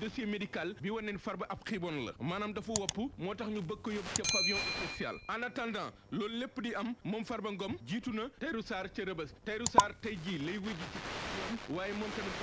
dossier médical bi wane ne Farba ab xiibon la maanaam dafa wopp moo tax ñu bëgg ko yóbbu ca pavillon spécial en attendant loolu lépp di am moom Farba Ngom jiitu na Tahirou Sarr ca Rebeuss Tahirou Sarr tey jii lay wuy ji ci waaye moom tamit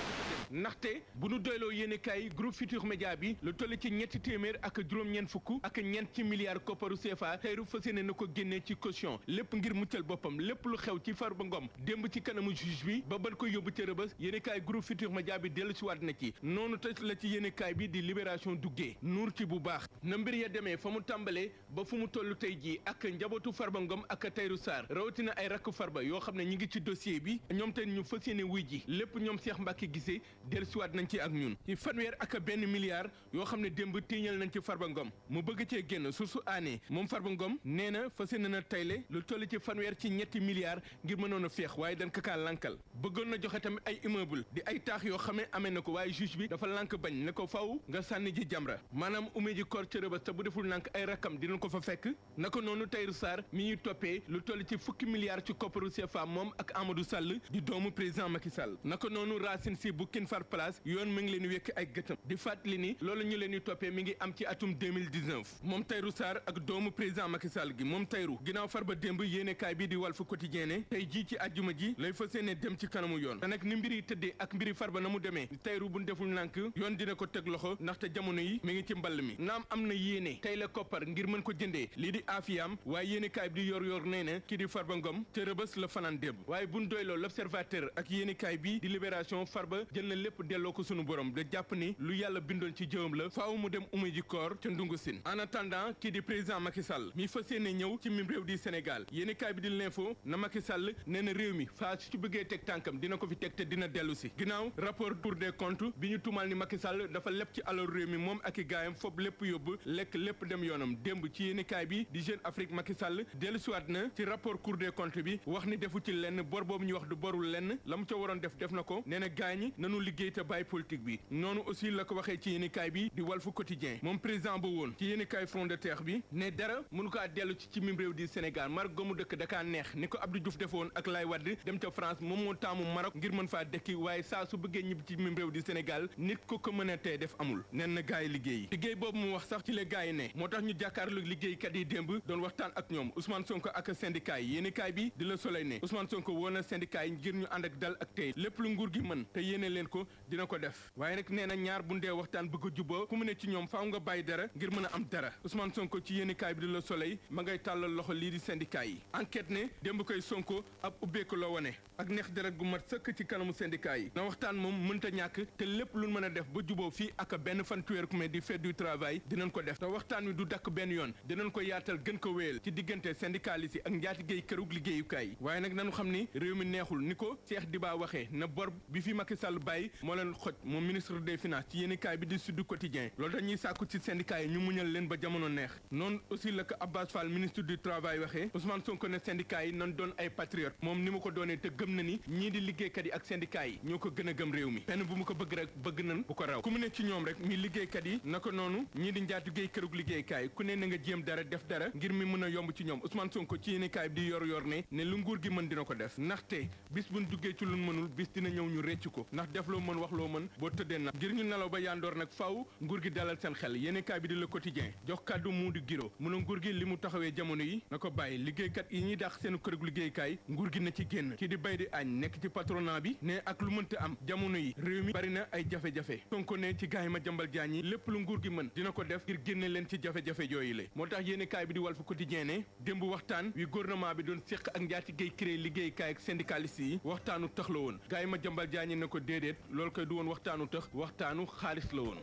dem ndaxte bu nu doyloo yéene kaay groupe Futurs Médias bi lu toll ci ñetti téeméer ak juróom-ñeent fukk ak ñeent ci milliards kopparu CFA Tahirou fas yéene na ko génnee ci caution lépp ngir muccal boppam lépp lu xew ci Farba Ngom démb ci kanamu juge bi ba ban ko yóbbu ca Rebeuss yéene kaay groupe Futurs Médias bi dellu si waat na ci noonu tëj la ci yéene kaay bi di libération duggee nuur ci bu baax na mbir ya demee fa mu tàmbalee ba fu mu toll tey jii ak njabootu Farba Ngom ak Tahirou Sarr rawatina ay rakk Farba yoo xam ne ñi ngi ci dossier bi ñoom te ñu fas yéene wuy ji lépp ñoom Cheikh Mbacké Guissé dellu si waat nañ ci ak ñun ci fanweer ak benn milliard yoo xam ne démb tiiñal nañ ci Farba Ngom mu bëgg cee génn su aanee moom Farba Ngom nee na fas yéene na tayle lu toll ci fanweer ci ñetti milliards ngir mënoon a féex waaye dañ ko kaa lankal bëggoon na joxe tamit ay immeuble di ay taax yoo xam ne amee na ko waaye juge bi dafa lank bañ ne ko faw nga sànni ji jamra maanaam umee ji koor ca Rebeuss te bu deful nank ay rakkam dinañ ko fa fekk naka noonu Tahirou Sarr mi ñuy toppee lu toll ci fukki milliards ci kopparu CFA moom ak Amadou Sall di doomu président Macky Sall naka noonu Racine Sy bu King Fahd Palace yoon mi ngi leen wekk ay gëtëm di fàttali ni loolu ñu leen di toppee mi ngi am ci atum 2019 moom Tahirou Sarr ak doomu président Macky Sall gi moom Tahirou ginnaaw Farba démb yéenekaay bi di Walf Quotidien ne tey jii ci àjjuma ji lay fas yéene dem ci kanamu yoon te nag ni mbir yi tëddee ak mbiri Farba na mu demee Tahirou bu deful nànk yoon dina ko teg loxo ndaxte jamono yi mi ngi ci mball mi naam am na yéene tey la koppar ngir mën ko jëndee lii di afiyaam waaye yéenekaay bi di yor nee na kii di Farba Ngom te Rebeuss la fanaan démb waaye buñ doyloo l'Observateur ak yéenekaay bi di Libération Farba jël na lépp delloo ko sunu borom da jàpp ni lu yàlla bindoon ci jëwam la faaw mu dem umu ji koor ca ndungu sin en attendant kii di président Macky Sall mi fas yéene ñëw ci mim réew di Sénégal yéenekaay bi di l'info na Macky Sall nee na réew mi faa su ci bëggee teg tànkam dina ko fi teg te dina dellu si ginnaaw rapport Cour des comptes bi ñu tumal ni Macky Sall dafa lepp ci alal réew mi moom ak i gaayam fob lépp yóbbu lekk lépp dem yoonam démb ci yéenekaay bi di Jeune Afrique Macky Sall dellu siwaat na ci rapport Cour des comptes bi wax ni defu ci lenn bor boobu ñu wax du borul lenn la mu ca waroon def na ko nee na gaañi nanu liggéey te bàyyi politique bi noonu aussi la ko waxee ci yéenekaay bi di Walf Quotidien moom président ba woon ci yéenekaay Front de Terre bi ne dara mënu kaa dellu ci mim réew di Sénégal Maroc gomu dëkk dakaa neex ni ko Abdou Diouf defoon ak Laye Wade dem ca France moom moo taamu Maroc ngir mën faa dekki waaye saa su bëggee ñibbi ci mim réew di Sénégal nit ko ko mën a tee def amul nen na gaay yi liggéey boobu mu wax sax ci la gaay yi ne moo tax ñu jàkkaarlu liggéeykat yi démb doon waxtaan ak ñoom Ousmane Sonko ak syndicat yi yéenekaay bi di Le Soleil ne Ousmane Sonko woon na syndicat yi ngir ñu ànd ak dal ak tey lépp lu nguur gi mën te yéene leen ko dina ko def waaye nag nee na ñaar bu ndee waxtaan bëgg a juboo ku mu ne ci ñoom faaw nga bàyyi dara ngir mën a am dara Ousmane Sonko ci yéenekaay bi di Le Soleil ma ngay tàllal loxo lii di syndicat yi enquête ne démb koy Sonko ab ubbeeku la wone ak neex deret gu mat sëkk ci kanamu syndicat yi na waxtaan moom mënta ñàkk te lépp lu mën a def ba juboo fii ak benn fan weeru mai di fête du travail dinañ ko def te waxtaan wi du dakk benn yoon dinañ ko yaatal gën ko wéyal ci diggante syndicaliste yi ak njaatigéey kërug liggéeyukaay yi waaye nag nañu xam ni réew mi neexul ni ko Cheikh Diba waxee na bor bi fi Macky Sall bàyyi moo leen xoj moom ministre des finances ci yéenekaay bi di Sud Quotidien loolu dañuy sàkku ci syndicat yi ñu muñal leen ba jamono neex noonu aussi la ko Abbas Fall ministre du travail waxee Ousmane Sonko ne syndicat yi nan doon ay patriote moom ni mu ko doonee te gëm na ni ñii di liggéeykat yi ak syndicat yi ñoo ko gën a gëm réew mi benn bu mu ko bëgg rek bëgg nan bu ko raw ku mu ne ci ñoom rek mi liggéeykat yi naka noonu ñii di njaatigéey kërug liggéeykaay ku ne na nga jéem dara def dara ngir mi mën a yomb ci ñoom Ousmane Sonko ci yéenekaay bi di yor ne lu nguur gi mën dina ko def ndaxte bis buñ duggee ci luñ mënul bis dina ñëw ñu réccu ko ndax def loo mën wax loo mën boo tëddee na ngir ñu nelaw ba yandoor nag faaw nguur gi dalal seen xel yéenekaay bi di Le Quotidien jox kàddu mu di giro mu ne nguur gi li mu taxawee jamono yi na ko bàyyi liggéeykat yi ñuy dàq seen kërug liggéeykaay nguur gi na ci génn kii di bay di añ nekk ci patronat bi ne ak lu mënta am jamono yi réew mi bari na ay jafe-jafe Sonko ne ci gaay ma jambal jaañ yi lépp lu nguur gi mën dina ko def ngir génne leen ci jafe-jafe yooyu la moo tax yéenekaay bi di Walf Quotidien ne démb waxtaan wi gouvernement bi doon séq ak njaatigéey créé liggéeykaay ak syndicaliste yi waxtaanu tëx la woon gaay ma jambal jaañ yi ne ko déedéet loolu koy du woon waxtaanu tëx waxtaanu xaalis la woon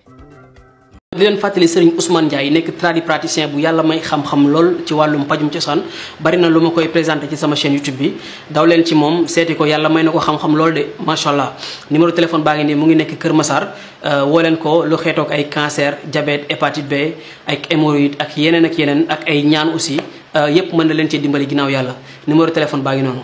di leen fàttali Serigne Ousmane Ndiaye nekk tradipraticien bu yàlla may xam-xam lool ci wàllum pajum cosaan bari na lu ma koy présenté ci sama chaîne YouTube bi daw leen ci moom seeti ko yàlla may na ko xam-xam lool de macha allah numéro téléphone baa ngi nii mu ngi nekk Kër Massar woo leen ko lu xeetoog ay cancer diabète hépatite B ak hémorroïde ak yeneen ak ay ñaan aussi yépp mën na leen ci dimbali ginnaaw yàlla numéro téléphone baa ngi noonu